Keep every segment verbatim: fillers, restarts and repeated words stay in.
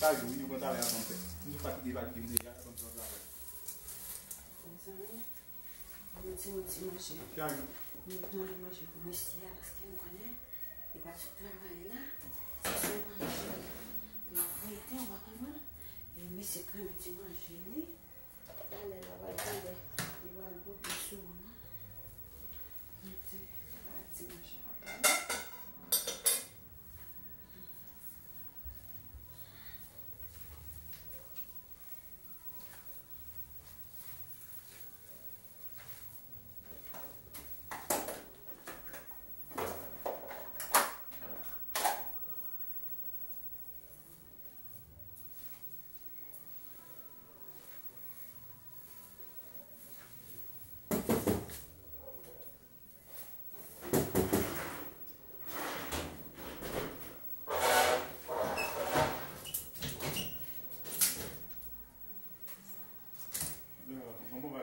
Travay, wi, nou pran travay avan fè. Nou fatige, fatige, nou deja, avan pran travay. Mezanmi, mwen di yon ti manje. Travay. Mwen pran yon manje pou mesye a, paske m konnen li pa t sot travay la. Se sèl manje l ap rete, w pa konprann? E mesye k renmen ti manje li. Talè l ap al talè, li pral bout sou ou non. Mete, pa di manje a.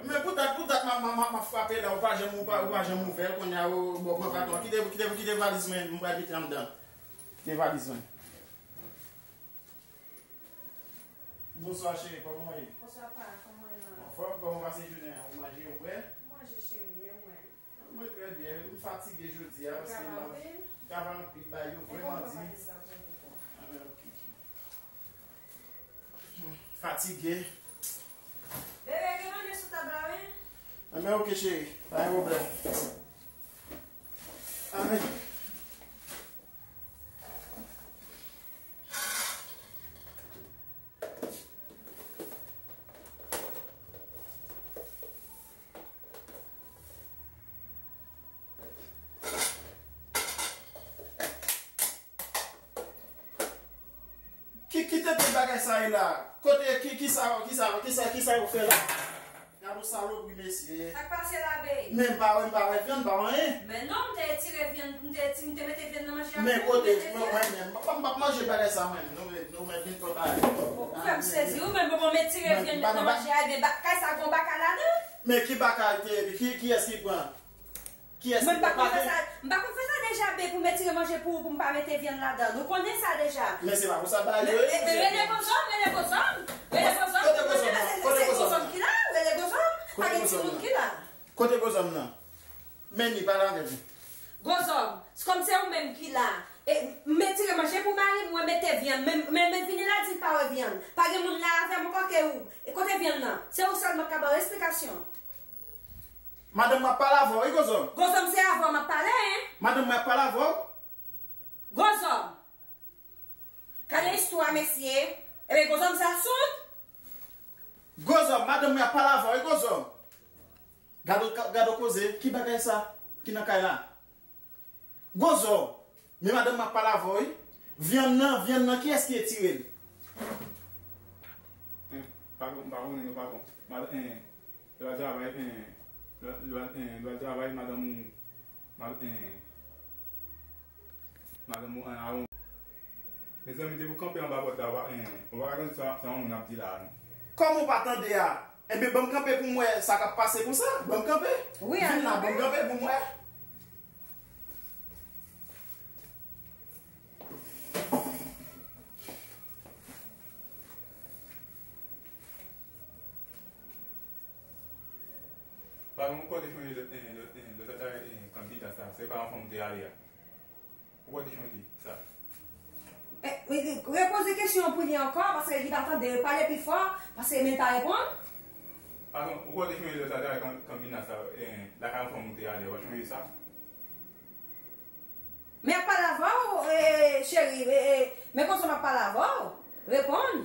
Men pou dat, pou dat m ap, m ap, m ap, m ap frape la, ou pa janm, ou pa, ou pa janm ouvè l, kounye a, ou, bon, bon, patwon, kite, kite, kite valiz mwen, m pral kite anndan. Kite valiz mwen. Bonswa cheri, kòman w ye? Bonswa pa, kòman w ye la? Anfòm, kòman w pase jounen an? Ou manje, ou bwè? M manje cheri, e ou menm? Mwen trè byen, m fatige jodi a, paske m travay anpil, bay yo vrèman di. Anben, ok. Fatige. Bebe, gen manje sou tab la, wi. Anben, ok, cheri, pa gen pwoblèm. Anben. Ki, ki tenten bagay sa ye la? Kote, ki, ki sa, ki sa, ki sa, ki sa yo fè la? Gad yon salopri, mesye. Sa k pase la, babe? Men m pa wè, m pa wè vyann, m pa wè anyen. Men non, m te tire vyann, m te, m te mete vyann nan manje a. Men kote, mwen, mwen menm, m p ap, m p ap manje bagay sa, mwen. Nou, nou, mwen vin pran bagay. Ou, ou fè m sezi, ou menm, bon, bon, men tire vyann nan manje a, ebyen, ba-, kay sa gon baka ladan? Men ki baka te, ki, kiyès ki pran? Kiyès ki pran? Mwen m pa konn fè sa, m pa konn fè sa deja, babe, pou m retire manje pou ou, pou m pa mete vyann ladan. Ou konnen sa deja. Men se pa pou sa bagay yo ye, mesye. Rele Gonzòm, rele Gonzòm. Rele Gonzòm. Kote Gonzòm nan? Kote Gonzòm nan? Gonzòm ki la, rele Gonzòm. Pa gen timoun ki la. Kote Gonzòm nan? Men li pale avè m. Gonzòm, kòm se ou menm ki la, e, m retire manje pou mari m, mwen mete vyann, men, men, men vini la di l pa wè vyann. Pa gen moun la avè m ankò ke ou. E kote vyann nan? Se ou sèlman k ka ban esplikasyon. Madanm, m ap pale avè w, wi, Gonzòm. Gonzòm, se avè w m ap pale, en. Madanm, mwen ap pale avè w. Gonzòm. Gade istwa, mesye. Ebyen, Gonzòm sa soud. Gonzòm, madanm mwen ap pale avè w, wi, Gonzòm. Gade, gade koze, ki bagay sa ki nan kay la? Gonzòm, men madanm mwen ap pale avè w, wi. Vyann nan, vyann nan, kiyès ki retire l? Eh, pa, m pa konnen, non, patwon. Mad-, eh, Lè w al travay, en, lè, lè w al, en, lè w al travay, madanm ou, ma-, en, madanm ou, en, a yon. Mezanmi, depi w kanpe anba pòt la, w pa, en, ou pa ka tande sa, sa yon moun ap di la a, non. Kòman w pa tande a? Enben, ban m kanpe pou m wè sa k ap pase konsa. Ban m kanpe. Wi, vin la, ban m kanpe pou m wè. Patwon, ou kwè w te chonje lòt, eh, lòt, eh, lòt atay, eh, kandida sa, se pa yon fanm ou te ale a? Ou kwè w te chonje sa? Eh, repoze kesyon an pou li ankò, paske li pa tande, pale pi fò, paske men l pa reponn. Patwon, ou kwè w te chonje lòt atay kan-, kandida sa, eh, lakay yon fanm ou te ale a, ou pa chonje sa? Men ap pale avè w, eh, cheri, eh, eh, men konsa m ap pale avè w. Reponn.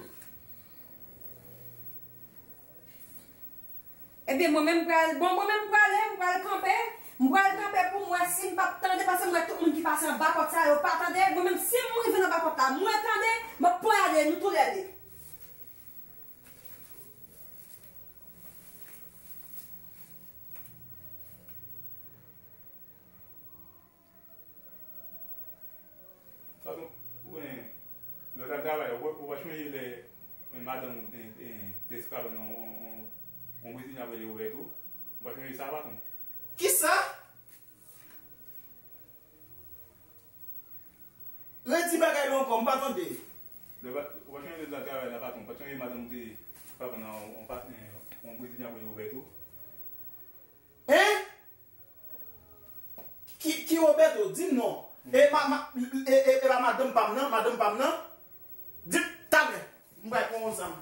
Ebyen, mwen menm m pral, bon, mwen menm m prale, m pral kanpe. M pral kanpe pou m wè si m p ap tande, paske m wè tout moun ki pase anba pòt sa, yo pa tande. Mwen menm, si m rive nan anba pòt la, mwen tande, m ap ponyade nou toulède. Sa tou, ou, en, lè w t al travay, ou, ou pa chonje lè, en, madanm ou, en, en, te esklav nan yon, yon, yon Brezilyen ap rele Roberto? Ou pa chonje sa, patwon? Kisa? Redi bagay la ankò, m pa tande. Lè pa, ou pa t sonje lè travay la, patwon, ou pa t sonje madanm ou te pa pran nan yon, yon patnè, yon brezilyen ap rele Roberto? Hein? Ki, ki Roberto? Di m non. E ma, ma, e, e, e pa madanm pa m nan, madanm pa m nan? Di m talè. M bay pran yon zam.